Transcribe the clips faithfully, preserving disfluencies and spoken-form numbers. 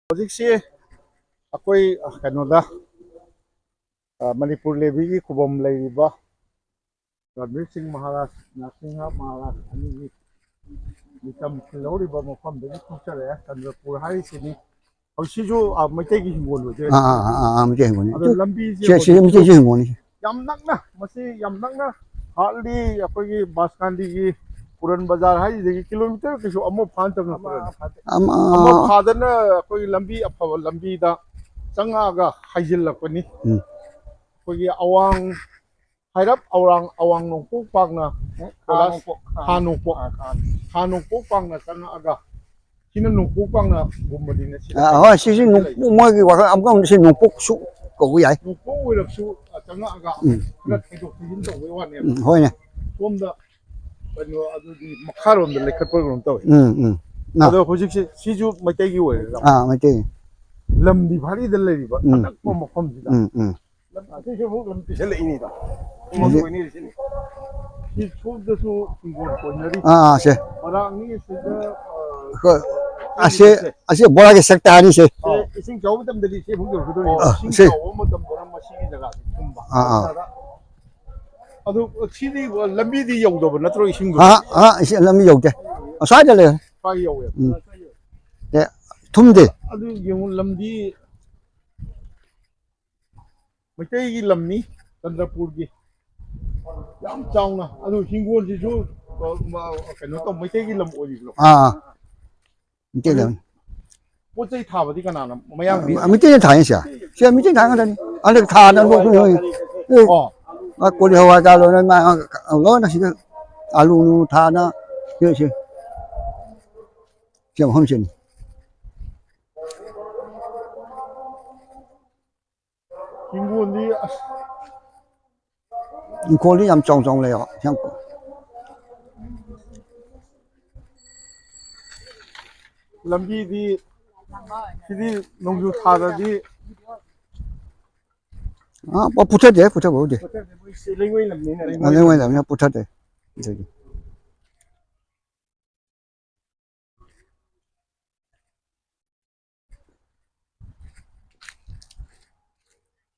ꯍꯧꯖꯤꯛꯁꯤ ꯑꯩꯈꯣꯏ, ꯑ, ꯀꯩꯅꯣꯗ, ꯑ, ꯃꯅꯤꯄꯨꯔ ꯂꯦꯕꯤꯒꯤ ꯈꯨꯕꯝ ꯂꯩꯔꯤꯕ ꯔꯟꯕꯤꯔ ꯁꯤꯡ ꯃꯍꯥꯔꯥꯖ, ꯅꯔꯁꯤꯡꯍ ꯃꯍꯥꯔꯥꯖ ꯑꯅꯤꯒꯤ ꯃꯤꯇꯝ ꯈꯤꯜꯍꯧꯔꯤꯕ ꯃꯐꯝꯗꯒꯤ ꯊꯣꯛꯆꯔꯛꯑꯦ꯫ ꯆꯟꯗ꯭ꯔꯄꯨꯔ ꯍꯥꯏꯔꯤꯁꯤꯅꯤ꯫ ꯍꯧꯖꯤꯛꯁꯤꯁꯨ, ꯑ, ꯃꯩꯇꯩꯒꯤ ꯍꯤꯡꯒꯣꯜ ꯑꯣꯏꯗꯣꯏꯅꯦ꯫ ꯑꯥ, ꯑꯥ, ꯑꯥ, ꯑꯥ, ꯃꯩꯇꯩ ꯍꯤꯡꯒꯣꯜꯅꯤ꯫ ꯑꯗꯣ ꯂꯝꯕꯤꯁꯦ ꯁꯦ, ꯁꯤꯁꯨ ꯍꯧꯖꯤꯛꯁꯨ ꯃꯩꯇꯩꯒꯤ ꯍꯤꯡꯒꯣꯜꯅꯤ꯫ ꯌꯥꯝ ꯅꯛꯅ, ꯃꯁꯤ ꯌꯥꯝ ꯅꯛꯅ ꯍꯥꯔꯠꯂꯤ ꯑꯩꯈꯣꯏꯒꯤ ꯕꯥꯁꯀꯥꯟꯗꯤꯒꯤ ꯄꯨꯔꯟ ꯕꯖꯥꯔ ꯍꯥꯏꯁꯤꯗꯒꯤ ꯀꯤꯂꯣꯃꯤꯇꯔ ꯀꯩꯁꯨ ꯑꯃ ꯐꯥꯅ ꯆꯪꯉꯛꯄ ꯑꯃ ꯅꯠꯇꯦ꯫ ꯑꯃ, ꯑꯃ ꯐꯥꯗꯅ ꯑꯩꯈꯣꯏꯒꯤ ꯂꯝꯕꯤ ꯑꯐꯕ ꯂꯝꯕꯤꯗ ꯆꯪꯉꯛꯑꯒ ꯍꯥꯏꯖꯤꯜꯂꯛꯄꯅꯤ꯫ ꯎꯝ꯫ ꯑꯩꯈꯣꯏꯒꯤ ꯑꯋꯥꯡ ꯍꯥꯏꯔꯞ ꯑꯋꯥꯡ, ꯑꯋꯥꯡ ꯅꯣꯡꯄꯣꯛ ꯄꯥꯛꯅ ꯈꯥ ꯀꯣꯏꯂꯥꯁ ꯅꯣꯡꯄꯣꯛ, ꯈꯥ ꯅꯣꯡꯄꯣꯛ, ꯑꯥ, ꯈꯥ ꯅꯣꯡꯄꯣꯛ ꯄꯥꯛꯅ ꯆꯪꯉꯛꯑꯒ ꯁꯤꯅ ꯅꯣꯡꯄꯣꯛ ꯄꯥꯛꯅ ꯒꯨꯝꯕꯅꯤꯅ ꯁꯤꯗ ꯑꯥ, ꯍꯣꯏ, ꯁꯤꯁꯨ ꯅꯣꯡ-, ꯃꯣꯏꯒꯤ ꯋꯥꯈꯜ ꯑꯃꯨꯛꯀ ꯑꯃꯨꯛ ꯁꯤ ꯅꯣꯡꯄꯣꯛꯁꯨ ꯀꯧꯕ ꯌꯥꯏ꯫ ꯅꯣꯡꯄꯣꯛ ꯑꯣꯏꯔꯞꯁꯨ, ꯑ, ꯆꯪꯉꯛꯑꯒ ꯎꯝ, ꯈꯔ ꯎꯝ꯫ ꯊꯩꯗꯣꯛ ꯊꯩꯖꯤꯟ ꯇꯧꯕꯩ ꯋꯥꯅꯦꯕ꯫ ꯎꯝ, ꯍꯣꯏꯅꯦ꯫ ꯁꯣꯝꯗ ꯀꯩꯅꯣ ꯑꯗꯨꯗꯤ ꯃꯈꯥꯔꯣꯝꯗ ꯂꯩꯈꯠꯄ ꯀꯩꯅꯣꯝ ꯇꯧꯋꯤ꯫ ꯎꯝ, ꯎꯝ꯫ ꯑꯥ꯫ ꯑꯗꯣ ꯍꯧꯖꯤꯛꯁꯦ ꯁꯤꯁꯨ ꯃꯩꯇꯩꯒꯤ ꯑꯣꯏꯔꯦ꯫ ꯑꯥ, ꯃꯩꯇꯩꯒꯤ꯫ ꯂꯝꯗꯤ ꯚꯥꯔꯤꯗ ꯂꯩꯔꯤꯕ ꯎꯝ, ꯑꯅꯛꯄ ꯎꯝ꯫ ꯃꯐꯝꯁꯤꯗ꯫ ꯎꯝ, ꯎꯝ꯫ ꯂꯝ ꯑꯁꯤꯁꯨ ꯑꯃꯨꯛ ꯂꯝ ꯄꯤꯁꯜꯂꯛꯏꯅꯤꯗꯣ꯫ ꯍꯧꯖꯤꯛ ꯁꯤ ꯁꯣꯝꯗꯁꯨ ꯍꯤꯡꯒꯣꯜ ꯀꯣꯏꯅꯔꯤ꯫ ꯑꯥ, ꯑꯥ, ꯁꯦ꯫ ꯃꯔꯥꯡꯅꯤ ꯁꯤꯗ, ꯑ, ꯑꯩꯈꯣꯏ ꯑꯁꯤ, ꯁꯦ꯫ ꯑꯁꯤ ꯕꯣꯔꯥꯒꯤ ꯁꯦꯛꯇ ꯍꯥꯏꯔꯤꯁꯦ꯫ ꯑꯦ, ꯏꯁꯤꯡ ꯆꯥꯎꯕ ꯃꯇꯝꯗꯗꯤ ꯁꯤ ꯑꯃꯨꯛ ꯌꯧꯔꯛꯀꯗꯣꯏꯅꯤ꯫ ꯑꯥ, ꯏꯁꯤꯡ ꯁꯤ꯫ ꯆꯥꯎꯕ ꯃꯇꯝꯗꯅ ꯃꯁꯤꯒꯤ ꯖꯒꯥꯁꯦ ꯊꯨꯝꯕ꯫ ꯑꯥ, ꯑꯥ꯫ ꯑꯗꯨ ꯁꯤꯗꯤ ꯂꯝꯕꯤꯗꯤ ꯌꯧꯗꯕ ꯅꯠꯇ꯭ꯔꯣ ꯏꯁꯤꯡꯗꯣ? ꯑꯥ, ꯑꯥ, ꯏꯁꯤꯡ ꯂꯝꯕꯤ ꯌꯧꯗꯦ꯫ ꯑꯁ꯭ꯋꯥꯏꯗ ꯂꯩ꯫ ꯁ꯭ꯋꯥꯏ ꯌꯧꯋꯦ꯫ ꯎꯝ꯫ ꯑꯦ, ꯊꯨꯝꯗꯦ꯫ ꯑꯗꯨ ꯌꯦꯡꯉꯨ, ꯂꯝꯕꯤ ꯃꯩꯇꯩꯒꯤ ꯂꯝꯅꯤ, ꯆꯟꯗ꯭ꯔꯄꯨꯔꯒꯤ꯫ ꯌꯥꯝ ꯆꯥꯎꯅ꯫ ꯑꯗꯨ ꯍꯤꯡꯒꯣꯜꯁꯤꯁꯨ, ꯑ, ꯃ-, ꯀꯩꯅꯣ ꯇꯧ, ꯃꯩꯇꯩꯒꯤ ꯂꯝ ꯑꯣꯏꯔꯤꯕ꯭ꯔꯣ? ꯑꯥ, ꯑꯥ꯫ ꯃꯩꯇꯩ ꯑꯗꯨ ꯂꯝ꯫ ꯄꯣꯠ ꯆꯩ ꯊꯥꯕꯗꯤ ꯀꯅꯥꯅ? ꯃꯌꯥꯡꯗꯤ? ꯑ, ꯃꯩꯇꯩꯅ ꯊꯥꯏꯅꯦ ꯁꯦ꯫ ꯁꯦ ꯃꯩꯇꯩꯅ ꯊꯥ ꯉꯥꯛꯇꯅꯤ꯫ ꯍꯟꯗꯛ ꯊꯥꯗꯅ ꯂꯣꯛꯄꯅꯤ ꯍꯣꯏ꯫ ꯑꯦ, ꯑꯣ꯫ ꯃꯥ ꯀꯣꯂꯤ ꯍꯋꯥꯏ ꯀꯥ ꯂꯣꯏꯅ ꯃꯥ, ꯑ, ꯂꯣꯏꯅ ꯁꯤꯗ ꯑꯂꯨ ꯅꯨ ꯊꯥꯅ ꯁꯤ, ꯁꯤ꯫ ꯁꯤ ꯃꯐꯝꯁꯤꯅꯤ꯫ ꯍꯤꯡꯒꯣꯜꯗꯤ ꯑꯁ꯫ ꯏꯪꯈꯣꯜꯗꯤ ꯌꯥꯝ ꯆꯥꯎ ꯆꯥꯎꯅ ꯂꯩꯌꯦꯕ꯫ ꯌꯥꯝ ꯂꯝꯕꯤꯗꯤ ꯁꯤꯗꯤ ꯅꯣꯡꯖꯨ ꯊꯥꯗꯗꯤ ꯑꯥ, ꯄꯨ-, ꯄꯨꯊꯗꯦ, ꯄꯨꯊꯕꯕꯨꯗꯤ꯫ ꯄꯨꯊꯗꯦ, ꯃꯣꯏꯁꯦ ꯂꯩꯉꯣꯏ ꯂꯝꯅꯤꯅ꯫ ꯑꯥ, ꯂꯩꯉꯣꯏ ꯂꯝꯅꯤꯅ ꯄꯨꯊꯗꯦ꯫ ꯑꯗꯨꯒꯤ꯫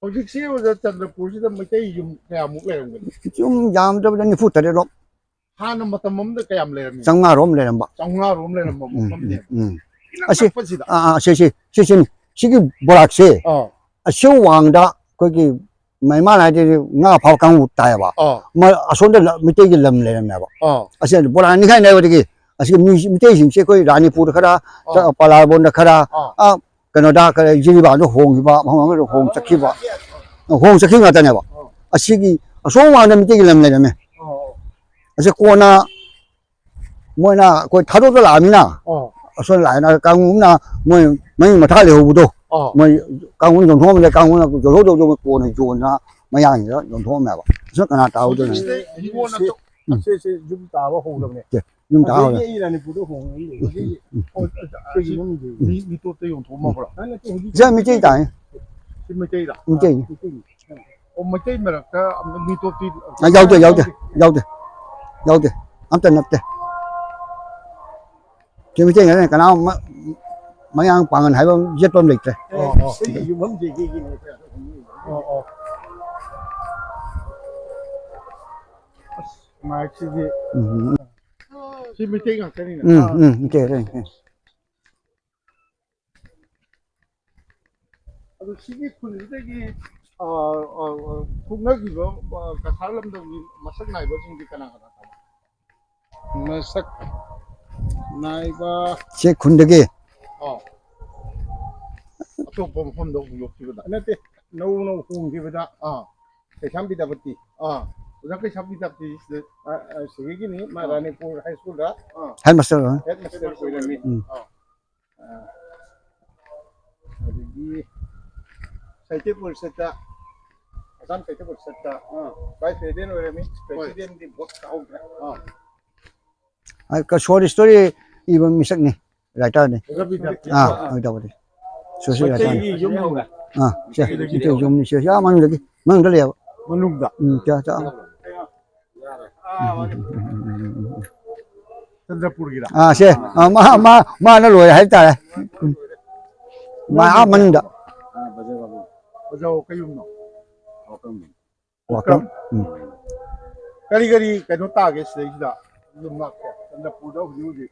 ꯍꯧꯖꯤꯛꯁꯤ ꯑꯣꯖꯥ ꯆꯟꯗ꯭ꯔꯄꯨꯔꯁꯤꯗ ꯃꯩꯇꯩ ꯌꯨꯝ ꯀꯌꯥꯃꯨꯛ ꯂꯩꯔꯝꯒꯅꯤ? ꯌꯨꯝ ꯌꯥꯝꯗ꯭ꯔꯕꯗ ꯅꯤꯐꯨ ꯇꯔꯦꯠ ꯂꯣ꯫ ꯍꯥꯟꯅ ꯃꯇꯝ ꯑꯃꯗ ꯀꯌꯥꯝ ꯂꯩꯔꯝꯃꯤ? ꯆꯥꯝꯃꯉꯥ ꯔꯣꯝ ꯂꯩꯔꯝꯕ꯫ ꯆꯥꯝꯃꯉꯥ ꯔꯣꯝ ꯂꯩꯔꯝꯕ ꯎꯝ, ꯎꯝ, ꯃꯐꯝꯅꯦꯕ꯫ ꯎꯝ꯫ ꯏꯅꯛ ꯑꯁꯤ, ꯅꯛꯄꯁꯤꯗ꯫ ꯑꯥ, ꯑꯥ, ꯁꯤ, ꯁꯤ, ꯁꯤꯁꯤꯅꯤ꯫ ꯁꯤꯒꯤ ꯕꯣꯔꯥꯛꯁꯦ ꯑꯥ꯫ ꯑꯁꯤ ꯋꯥꯡꯗ ꯑꯩꯈꯣꯏꯒꯤ ꯃꯩꯃꯥꯟ ꯍꯥꯏꯗꯤ ꯉꯥ ꯐꯥꯕ ꯀꯥꯡꯕꯨ ꯇꯥꯏꯌꯦꯕ꯫ ꯑꯥ꯫ ꯃ-, ꯑꯁꯣꯝꯗ ꯂ-, ꯃꯩꯇꯩꯒꯤ ꯂꯝ ꯂꯩꯔꯝꯃꯦꯕ꯫ ꯑꯥ꯫ ꯑꯁꯤ ꯕꯣꯔꯥ ꯅꯤꯡꯈꯥꯏ ꯅꯥꯏꯕꯗꯒꯤ ꯑꯁꯤꯒꯤ ꯃꯤ-, ꯃꯤꯇꯩꯁꯤꯡꯁꯦ ꯑꯩꯈꯣꯏ ꯔꯥꯅꯤꯄꯨꯔꯗ ꯈꯔ, ꯑꯥ꯫ ꯆ-, ꯄꯂꯥꯔꯕꯣꯟꯗ ꯈꯔ, ꯑꯥ꯫ ꯑꯥ, ꯀꯩꯅꯣꯗ ꯈꯔ ꯖꯤꯔꯤꯕꯥꯝꯗ ꯍꯣꯡꯈꯤꯕ, ꯃꯐꯝ ꯑꯃꯗ ꯍꯣꯡ ꯆꯠꯈꯤꯕ, ꯍꯣꯡ ꯆꯠꯈꯤꯕ ꯉꯥꯛꯇꯅꯦꯕ꯫ ꯑꯥ꯫ ꯑꯁꯤꯒꯤ ꯑꯁꯣꯝ ꯋꯥꯡꯗ ꯃꯤꯇꯩꯒꯤ ꯂꯝ ꯂꯩꯔꯝꯃꯦ꯫ ꯑꯥ꯫ ꯑꯁꯤ ꯀꯣꯟꯅ ꯃꯣꯏꯅ ꯑꯩꯈꯣꯏ ꯊꯥꯗꯣꯛꯇ ꯂꯥꯛꯑꯃꯤꯅ, ꯑꯣ꯫ ꯑꯁꯣꯝ ꯂꯥꯛꯑꯦꯅ ꯀꯥꯡꯕꯨꯅ ꯃꯣꯏ ꯃꯌꯨꯝ ꯃꯊꯥ ꯂꯩꯍꯧꯕꯗꯣ, ꯑꯣ꯫ ꯃꯣꯏ ꯀꯥꯡꯕꯨꯅ ꯌꯣꯟꯊꯣꯛꯑꯝꯃꯦ, ꯀꯥꯡꯕꯨꯅ ꯌꯣꯟꯊꯣꯛꯇꯧꯗꯣ ꯃꯣꯏ ꯀꯣꯟꯅ ꯌꯣꯟꯅ ꯃꯌꯥꯡꯁꯤꯗ ꯌꯣꯟꯊꯣꯛꯑꯝꯃꯦꯕ꯫ ꯑꯁꯣꯝ ꯀꯅꯥ ꯇꯥꯍꯧꯗꯣꯏꯅꯣ? ꯍꯧꯖꯤꯛꯁꯤꯗ ꯍꯤꯡꯒꯣꯜ ꯁꯤ, ꯑꯆꯧ-, ꯎꯝ꯫ ꯁꯤ, ꯁꯤ ꯌꯨꯝ ꯇꯥꯕ ꯍꯧꯔꯕꯅꯦ꯫ ꯁꯦ, ꯌꯨꯝ ꯇꯥ ꯍꯧꯔꯦ꯫ ꯑꯗꯒꯤ ꯑꯩ ꯔꯥꯅꯤꯄꯨꯔꯗ ꯍꯣꯡꯉꯛꯏꯅꯦ꯫ ꯍꯧꯖꯤꯛ, ꯎꯝ꯫ ꯑꯣ, ꯑꯁꯤꯒꯤ ꯌꯨꯝꯁꯤ ꯃꯤ, ꯃꯤꯇꯣꯞꯇ ꯌꯣꯟꯊꯣꯛꯑꯝꯃꯕ꯭ꯔꯣ? ꯁꯤ ꯃꯩꯇꯩ ꯇꯥꯏ꯫ ꯁꯤ ꯃꯩꯇꯩꯔꯥ? ꯃꯩꯇꯩꯅꯤ꯫ ꯑꯣ, ꯃꯩꯇꯩ ꯃꯔꯛꯇ ꯑꯝꯇ ꯃꯤꯇꯣꯞꯇꯤ ꯑ, ꯌꯥꯎꯗꯦ, ꯌꯥꯎꯗꯦ, ꯌꯥꯎꯗꯦ, ꯌꯥꯎꯗꯦ꯫ ꯑꯝꯇ ꯅꯠꯇꯦ꯫ ꯁꯤ ꯃꯩꯇꯩ ꯉꯥꯛꯇꯅꯦ, ꯀꯅꯥ ꯃ-, ꯃꯌꯥꯡ ꯄꯥꯡꯒꯟ ꯍꯥꯏꯕ ꯑꯃ ꯌꯦꯠꯄ ꯑꯃ ꯂꯩꯇ꯭ꯔꯦ꯫ ꯑꯣ, ꯑꯣ꯫ ꯁꯤꯒꯤ ꯌꯨꯝꯐꯝꯁꯦ ꯁꯤꯒꯤꯅꯦ꯫ ꯑꯣ, ꯑꯣ꯫ ꯑꯁ, ꯃꯥꯏꯛꯁꯤꯗꯤ꯫ ꯎꯝ, ꯎꯝ꯫ ꯁꯤ ꯃꯩꯇꯩ ꯉꯥꯛꯇꯅꯤꯅꯦ꯫ ꯎꯝ, ꯎꯝ, ꯃꯩꯇꯩ ꯉꯥꯛꯇꯅꯤ꯫ ꯑꯗꯨ ꯁꯤꯒꯤ ꯈꯨꯜꯁꯤꯗꯒꯤ, ꯑ, ꯑ, ꯑ, ꯊꯣꯛꯅꯈꯤꯕ, ꯑ, ꯀꯁꯥꯔ ꯂꯝꯗꯝꯒꯤ ꯃꯁꯛ ꯅꯥꯏꯕꯁꯤꯡꯗꯤ ꯀꯅꯥ ꯀꯅꯥ ꯇꯥꯒꯦ? ꯃꯁꯛ ꯅꯥꯏꯕ꯫ ꯁꯤ ꯈꯨꯟꯗꯒꯤ꯫ ꯑꯥ꯫ ꯑꯇꯣꯞꯄ ꯃꯐꯝꯗ ꯍꯣꯡꯗꯣꯛꯈꯤꯕꯗ? ꯅꯠꯇꯦ, ꯅꯧꯅ ꯍꯣꯡꯈꯤꯕꯗ꯫ ꯑꯥ꯫ ꯀꯩꯁꯥꯝ ꯕꯤꯗ꯭ꯌꯥꯄꯇꯤ꯫ ꯑꯥ꯫ ꯑꯣꯖꯥ ꯀꯩꯁꯥꯝ ꯕꯤꯗ꯭ꯌꯥꯄꯇꯤ ꯁꯤꯗ꯫ ꯑ, ꯑ, ꯁꯤꯗꯒꯤꯅꯤ, ꯃꯥ ꯑꯥ꯫ ꯔꯥꯅꯤꯄꯨꯔ ꯍꯥꯏ ꯁ꯭ꯀꯨꯜꯗ꯫ ꯑꯥ꯫ ꯍꯦꯗꯃꯥꯁꯇꯔ ꯑꯣꯏꯔꯝꯃꯤ꯫ ꯍꯦꯗꯃꯥꯁꯇꯔ ꯑꯣꯏꯔꯝꯃꯤ꯫ ꯎꯝ꯫ ꯑꯥ꯫ ꯑꯥ꯫ ꯑꯗꯒꯤ ꯁꯥꯍꯤꯇ꯭ꯌ ꯄꯔꯤꯁꯠꯇ, ꯑꯁꯥꯝ ꯁꯥꯍꯤꯇ꯭ꯌ ꯄꯔꯤꯁꯠꯇ, ꯑꯥ꯫ ꯚꯥꯏꯁ ꯄ꯭ꯔꯦꯁꯤꯗꯦꯟꯠ ꯑꯣꯏꯔꯝꯃꯤ, ꯍꯣꯏ꯫ ꯄ꯭ꯔꯦꯁꯤꯗꯦꯟꯠꯇꯤ ꯚꯣꯠ ꯀꯥꯍꯧꯗ꯭ꯔꯦ꯫ ꯑꯥ꯫ ꯑ, ꯀ-, ꯁꯣꯔꯠ ꯁ꯭ꯇꯣꯔꯤ ꯏꯕ ꯃꯤꯁꯛꯅꯤ, ꯔꯥꯏꯇꯔꯅꯤ꯫ ꯑꯣꯖꯥ ꯕꯤꯗ꯭ꯌꯥꯄꯇꯤ꯫ ꯑꯥ, ꯑꯥ꯫ ꯕꯤꯗ꯭ꯌꯥꯄꯇꯤ꯫ Short story ꯔꯥꯏꯇꯔꯅꯤ꯫ ꯃꯩꯇꯩꯒꯤ ꯌꯨꯝ ꯍꯧꯔꯦ꯫ ꯑꯥ, ꯁꯦ, ꯁꯤꯗꯒꯤ ꯁꯤ ꯌꯨꯝꯅꯤ, ꯁꯦ, ꯁꯤ ꯑꯥ ꯃꯅꯨꯡꯗꯒꯤ, ꯃꯅꯨꯡꯗ ꯂꯩꯌꯦꯕ꯫ ꯃꯅꯨꯡꯗ? ꯎꯝ, ꯁꯦ, ꯁꯦ, ꯑꯥ꯫ ꯆꯟꯗ꯭ꯔꯄꯨꯔꯒꯤꯔ? ꯑꯥ, ꯁꯦ, ꯑꯥ, ꯃꯥ, ꯃꯥ, ꯃꯥꯅ ꯂꯣꯏꯔꯦ ꯍꯥꯏꯇꯥꯔꯦ꯫ ꯃꯥ ꯑꯥ ꯃꯅꯨꯡꯗ꯫ ꯑꯥ, ꯕꯖꯥꯔ ꯕꯥꯕꯨ꯫ ꯕꯖꯥꯔ ꯀꯩ ꯌꯨꯝꯅꯣ? ꯋꯥꯀꯝ꯫ ꯋꯥꯀꯝ꯫ ꯎꯝ꯫ ꯀꯔꯤ ꯀꯔꯤ ꯀꯩꯅꯣ ꯇꯥꯒꯦ ꯁꯤꯗꯩꯁꯤꯗ? ꯌꯨꯝꯅꯥꯛꯁꯦ, ꯆꯟꯗ꯭ꯔꯄꯨꯔꯗ ꯍꯧꯖꯤꯛ ꯍꯧꯖꯤꯛ꯫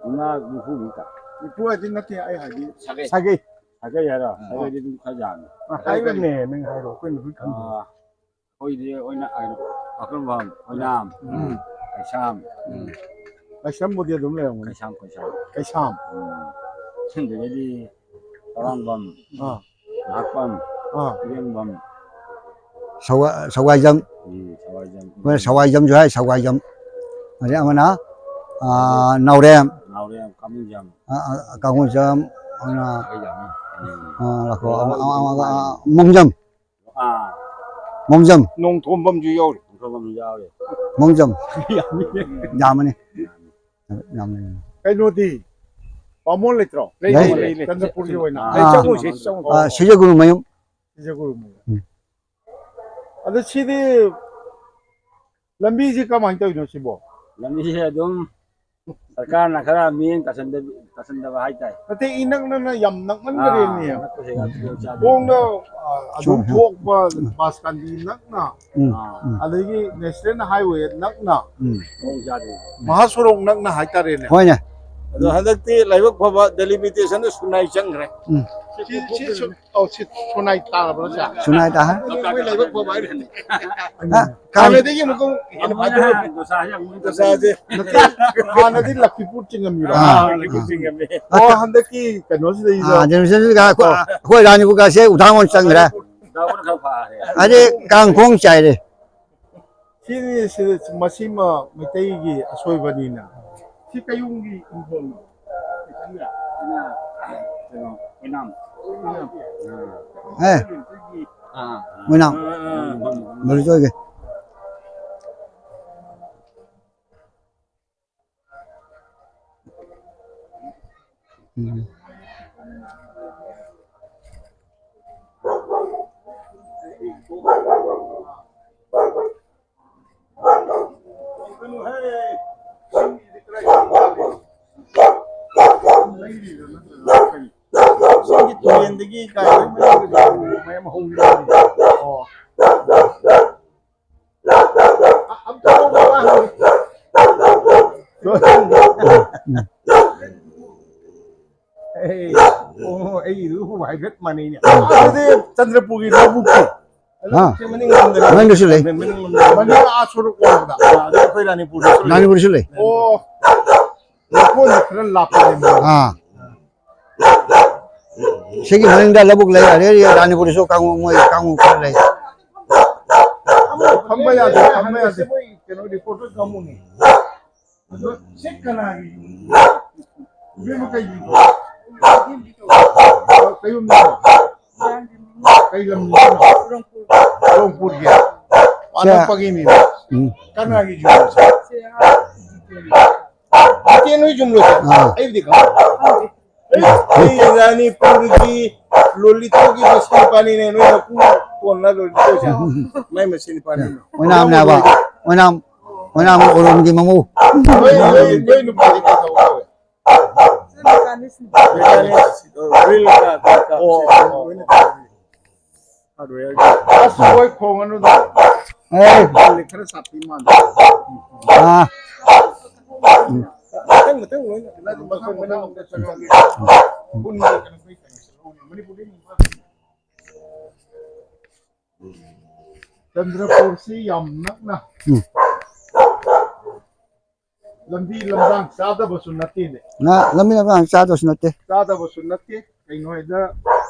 ꯌꯨꯝꯅꯥꯛ ꯅꯤꯐꯨꯃꯨꯛ ꯇꯥ꯫ ꯅꯤꯐꯨ ꯍꯥꯏꯗꯤ ꯅꯠꯇꯦ, ꯑꯩ ꯍꯥꯏꯗꯤ ꯁꯥꯒꯩ꯫ ꯁꯥꯒꯩ꯫ ꯁꯥꯒꯩ ꯍꯥꯏꯔꯣ? ꯑꯥ꯫ ꯁꯥꯒꯩꯗꯤ ꯑꯗꯨꯝ ꯈꯔ ꯌꯥꯝꯃꯤ꯫ ꯑꯥ, ꯍꯥꯏꯕꯅꯦ, ꯅꯪ ꯍꯥꯏꯔꯣ, ꯑꯩꯈꯣꯏꯅ ꯂꯣꯏ ꯈꯪꯗꯦ꯫ ꯑꯥ, ꯑꯩꯈꯣꯏꯗꯤ ꯑꯣꯏꯅ-, ꯀꯩꯅꯣ, ꯄꯥꯀꯪꯐꯝ, ꯑꯣꯏꯅꯥꯝ, ꯎꯝ꯫ ꯀꯩꯁꯥꯝ, ꯎꯝ꯫ ꯀꯩꯁꯥꯝꯕꯨꯗꯤ ꯑꯗꯨꯝ ꯂꯩꯔꯝꯒꯅꯤ꯫ ꯀꯩꯁꯥꯝ, ꯀꯩꯁꯥꯝ꯫ ꯀꯩꯁꯥꯝ꯫ ꯎꯝ꯫ ꯑꯗꯨꯗꯒꯤꯗꯤ ꯄꯔꯥꯡꯕꯝ, ꯑꯥ꯫ ꯉꯥꯛꯄꯝ, ꯑꯥ꯫ ꯏꯔꯦꯡꯕꯝ꯫ ꯁꯧꯒ-, ꯁꯧꯒꯥꯏꯖꯝ꯫ ꯎꯝ, ꯁꯧꯒꯥꯏꯖꯝ꯫ ꯑꯩꯈꯣꯏꯅ ꯁꯧꯒꯥꯏꯖꯝꯁꯨ ꯍꯥꯏ, ꯁꯧꯒꯥꯏꯖꯝ꯫ ꯑꯗꯩ ꯑꯃꯅ, ꯑꯥ, ꯅꯥꯎꯔꯦꯝ꯫ ꯅꯥꯎꯔꯦꯝ, ꯀꯥꯃꯨꯖꯝ꯫ ꯑꯥ, ꯑꯥ, ꯀꯥꯃꯨꯖꯝ, ꯑꯃꯅ, ꯁꯧꯒꯥꯏꯖꯝ꯫ ꯎꯝ꯫ ꯑꯥ, ꯂꯥꯛꯈꯣ, ꯑꯃ, ꯑꯃ, ꯑꯃ, ꯑꯃ, ꯃꯣꯡꯖꯝ꯫ ꯑꯥ꯫ ꯃꯣꯡꯖꯝ꯫ ꯅꯣꯡꯊꯣꯝꯕꯝꯁꯨ ꯌꯥꯎꯔꯤ꯫ ꯅꯣꯡꯊꯣꯝꯕꯝꯁꯨ ꯌꯥꯎꯔꯤ꯫ ꯃꯣꯡꯖꯝ꯫ ꯌꯥꯝꯃꯤ꯫ ꯌꯥꯝꯃꯅꯤ꯫ ꯌꯥꯝꯃꯅꯤ꯫ ꯀꯩꯅꯣꯗꯤ? ꯕꯥꯃꯣꯟ ꯂꯩꯇ꯭ꯔꯣ? ꯂꯩ, ꯂꯩ, ꯂꯩ, ꯂꯩ꯫ ꯆꯟꯗ꯭ꯔꯄꯨꯔꯒꯤ ꯑꯣꯏꯅ? ꯑꯥ꯫ ꯂꯩ, ꯆꯪꯉꯨꯁꯦ, ꯆꯪꯉꯨ꯫ ꯑꯥ, ꯁꯤꯖꯒꯨꯔꯨꯃꯌꯨꯝ꯫ ꯁꯤꯖꯒꯨꯔꯨꯃꯌꯨꯝ꯫ ꯎꯝ꯫ ꯑꯗꯣ ꯁꯤꯗꯤ ꯂꯝꯕꯤꯁꯤ ꯀꯃꯥꯏꯅ ꯇꯧꯔꯤꯅꯣ ꯁꯤꯕꯣ? ꯂꯝꯕꯤꯁꯦ ꯑꯗꯨꯝ ꯁꯔꯀꯥꯔꯅ ꯈꯔ ꯃꯤꯠꯌꯦꯡ ꯇꯥꯁꯟꯗꯕꯤ-, ꯇꯥꯁꯟꯗꯕ ꯍꯥꯏꯇꯥꯏ꯫ ꯅꯠꯇꯦ, ꯏꯅꯛ ꯅꯛꯅ ꯌꯥꯝ ꯅꯛꯃꯟꯈꯔꯦꯅꯦ꯫ ꯑꯥ, ꯅꯛꯄꯁꯦ ꯌꯥꯝ ꯈꯨꯗꯣꯡ ꯆꯥꯗꯦ꯫ ꯈꯣꯡꯅ, ꯑ, ꯑꯗꯨꯝ ꯁꯨꯝ, ꯁꯨꯝ꯫ ꯊꯣꯛꯄ ꯕꯁ ꯀꯥꯟꯗꯤ ꯅꯛꯅ, ꯎꯝ, ꯑꯥ, ꯎꯝ꯫ ꯑꯗꯒꯤ ꯅꯦꯁꯅꯦꯜ ꯍꯥꯏꯋꯦ ꯅꯛꯅ, ꯎꯝ꯫ ꯈꯨꯗꯣꯡ ꯆꯥꯗꯦ꯫ ꯃꯍꯥꯁꯣꯔꯣꯛ ꯅꯛꯅ ꯍꯥꯏꯇꯥꯔꯦꯅꯦ꯫ ꯍꯣꯏꯅꯦ꯫ ꯑꯗꯣ ꯍꯟꯗꯛꯇꯤ ꯂꯥꯏꯕꯛ ꯐꯕ ꯗꯦꯂꯤꯃꯤꯇꯦꯁꯟꯗ ꯁꯨꯅꯥꯏ ꯆꯪꯈ꯭ꯔꯦ꯫ ꯎꯝ꯫ ꯁꯤ, ꯁꯤ, ꯁꯤ, ꯑꯧ, ꯁꯤ ꯁꯨꯅꯥꯏ ꯇꯥꯔꯕ꯭ꯔꯣ, ꯁꯦ? ꯁꯨꯅꯥꯏ ꯇꯥꯍꯟ-, ꯑꯗꯨꯗꯤ ꯃꯣꯏ ꯂꯥꯏꯕꯛ ꯐꯕ ꯍꯥꯏꯔꯦꯅꯦ꯫ ꯑ, ꯀꯥꯡ-, ꯍꯥꯟꯅꯗꯒꯤ ꯑꯃꯨꯛꯀ ꯍꯦꯟꯅ ꯐꯖꯔꯦ꯫ ꯗꯣꯁꯥꯁꯦ ꯑꯃꯨꯛ ꯗꯣꯁꯥꯁꯦ꯫ ꯅꯠꯇꯦ, ꯍꯥꯟꯅꯗꯤ ꯂꯛꯈꯤꯄꯨꯔ ꯆꯤꯡꯉꯝꯃꯤꯔꯣ? ꯑꯥ, ꯑꯥ, ꯂꯛꯈꯤꯄꯨꯔ ꯆꯤꯡꯉꯝꯃꯤ꯫ ꯑꯣ, ꯍꯟꯗꯛꯀꯤ ꯀꯩꯅꯣꯁꯤꯗꯩꯗ꯫ ꯑꯥ, ꯖꯦꯅꯦꯔꯦꯁꯟꯁꯤꯗ ꯑꯩꯈꯣꯏ, ꯑꯣ꯫ ꯑꯩꯈꯣꯏ ꯔꯥꯅꯤꯄꯨꯔꯒꯁꯦ ꯎꯗꯥꯡ ꯑꯣꯏꯅ ꯆꯪꯈ꯭ꯔꯦ꯫ ꯎꯗꯥꯡ ꯑꯣꯏꯅ ꯈꯔ ꯐꯔꯦ꯫ ꯑꯗꯩ ꯀꯥꯡꯈꯣꯡ ꯆꯥꯏꯔꯦ꯫ ꯁꯤꯅꯤ, ꯁꯤ, ꯃꯁꯤꯃ ꯃꯩꯇꯩꯒꯤ ꯑꯁꯣꯏꯕꯅꯤꯅ꯫ ꯁꯤ ꯀꯩꯌꯨꯝꯒꯤ ꯏꯪꯈꯣꯜꯅꯣ? ꯀꯩꯅꯣ, ꯑꯣꯏꯅꯥꯝ꯫ ꯑꯦ꯫ ꯑꯥ꯫ ꯑꯣꯏꯅꯥꯝ꯫ ꯑꯥ, ꯑꯥ, ꯑꯥ꯫ ꯕꯂꯨꯆꯣꯏꯒꯤ꯫ ꯎꯝ꯫ ꯏꯁꯤꯡꯒꯤ ꯇꯨꯔꯦꯟꯗꯒꯤ ꯀꯥꯏꯗꯒꯤ ꯃꯌꯥꯝ ꯍꯧꯔꯤꯕꯅꯤ꯫ ꯑꯣ꯫ ꯑ-, ꯑꯝꯇ ꯍꯧꯕ ꯋꯥ ꯍꯪꯒꯦ꯫ ꯑꯦ, ꯑꯣ, ꯑꯩꯒꯤꯗꯨ ꯍꯥꯏꯐꯦꯠ ꯃꯥꯟꯅꯩꯅꯦ꯫ ꯑꯗꯨꯗꯤ ꯆꯟꯗ꯭ꯔꯄꯨꯔꯒꯤ ꯂꯧꯕꯨꯛꯇꯤ? ꯍꯥ? ꯁꯤ ꯃꯅꯤꯡ ꯂꯣꯝꯗ ꯂꯩ꯫ ꯃꯅꯤꯡꯗꯁꯨ ꯂꯩ꯫ ꯃꯅꯤꯡ ꯂꯣꯝꯗ꯫ ꯃꯅꯤꯡ ꯑꯥ ꯁꯣꯔꯣꯛ ꯑꯣꯏꯕꯗ꯫ ꯑꯥ, ꯑꯗꯨ ꯑꯩꯈꯣꯏ ꯔꯥꯅꯤꯄꯨꯔꯗꯁꯨ ꯂꯩ꯫ ꯔꯥꯅꯤꯄꯨꯔꯗꯁꯨ ꯂꯩ꯫ ꯑꯣ꯫ ꯂꯧꯀꯣꯟꯗ ꯈꯔ ꯂꯥꯞꯄꯅꯦ ꯃꯣꯏ꯫ ꯑꯥ꯫ ꯁꯤꯒꯤ ꯃꯅꯤꯡꯗ ꯂꯧꯕꯨꯛ ꯂꯩ, ꯑꯗꯩ ꯔꯥꯅꯤꯄꯨꯔꯗꯁꯨ ꯀꯥꯡꯉꯨ, ꯃꯣꯏ ꯀꯥꯡꯉꯨ ꯈꯔ ꯂꯩ꯫ ꯐꯝꯕ ꯌꯥꯗꯦ, ꯐꯝꯕ ꯌꯥꯗꯦ꯫ ꯃꯣꯏ ꯀꯩꯅꯣ, ꯔꯤꯄꯣꯔꯇꯔ ꯀꯥꯡꯕꯨꯅꯤ꯫ ꯑꯗꯣ ꯁꯤ ꯀꯅꯥꯒꯤ? ꯏꯕꯦꯝꯃ, ꯀꯩꯒꯤ? ꯀꯩ ꯌꯨꯝꯗꯅꯣ? ꯀꯩ ꯂꯝꯗꯅꯣ? ꯔꯣꯡꯄꯨꯔꯒꯤ꯫ ꯁꯦ꯫ ꯑꯅꯛꯄꯒꯤ ꯃꯤꯅꯤ꯫ ꯎꯝ꯫ ꯀꯅꯥꯒꯤ ꯌꯨꯝꯅꯣ ꯁꯦ? ꯃꯇꯦꯟ ꯍꯣꯏ ꯌꯨꯝꯂꯣ ꯁꯦ? ꯑꯥ꯫ ꯑꯩꯕꯨꯗꯤ ꯈꯪꯗꯦ꯫ ꯑꯩ ꯔꯥꯅꯤꯄꯨꯔꯒꯤ ꯂꯣꯂꯤꯇꯣꯒꯤ ꯃꯆꯤꯟ ꯅꯨꯄꯥꯅꯤꯅꯦ, ꯅꯣꯏ ꯃꯄꯨ ꯇꯣꯟꯅ ꯂꯣꯂꯤꯇꯣꯁꯦ꯫ ꯃꯥꯏ ꯃꯆꯤꯟ ꯅꯨꯄꯥꯅꯤꯅꯦ꯫ ꯑꯣꯏꯅꯥꯝꯅꯦ ꯍꯥꯏꯕ꯫ ꯑꯣꯏꯅꯥꯝ, ꯑꯣꯏꯅꯥꯝ ꯑꯣꯔꯣꯝꯒꯤ ꯃꯃꯧ꯫ ꯅꯣꯏ, ꯅꯣꯏ, ꯅꯣꯏ ꯅꯨꯄꯥꯗꯤ ꯀꯩ ꯊꯕꯛ ꯇꯧꯋꯦ? ꯃꯦꯀꯥꯅꯤꯛ, ꯔꯤꯜ ꯀ, ꯀ, ꯀ, ꯑꯣ, ꯑꯣ, ꯑꯣ꯫ ꯍꯥꯔꯗꯋꯦꯌꯔꯒꯤ꯫ ꯑꯁ, ꯍꯣꯏ, ꯈꯣꯡꯉꯅꯨꯗ꯫ ꯑꯦ꯫ ꯈꯔ ꯁꯥꯊꯤ ꯃꯥꯜꯂꯦ꯫ ꯑꯥ꯫ ꯃꯊꯪ, ꯃꯊꯪ ꯂꯣꯏꯅ꯫ ꯃꯊꯪ, ꯃꯊꯪ ꯑꯝꯇ ꯆꯠꯂꯒꯦ꯫ ꯄꯨꯟꯅ ꯀꯩꯅꯣ ꯇꯧꯁꯜꯍꯧꯅꯦ꯫ ꯃꯅꯤꯄꯨꯔꯗꯩ ꯆꯟꯗ꯭ꯔꯄꯨꯔꯁꯤ ꯌꯥꯝ ꯅꯛꯅ꯫ ꯎꯝ꯫ ꯂꯝꯕꯤ ꯂꯝꯗꯥꯡ ꯆꯥꯗꯕꯁꯨ ꯅꯠꯇꯦꯅꯦ꯫ ꯉꯥ ꯂꯝꯕꯤ ꯂꯝꯗꯥꯡ ꯆꯥꯗꯕꯁꯨ ꯅꯠꯇꯦ꯫ ꯆꯥꯗꯕꯁꯨ ꯅꯠꯇꯦ꯫ ꯀꯩꯅꯣ ꯍꯥꯏꯗ,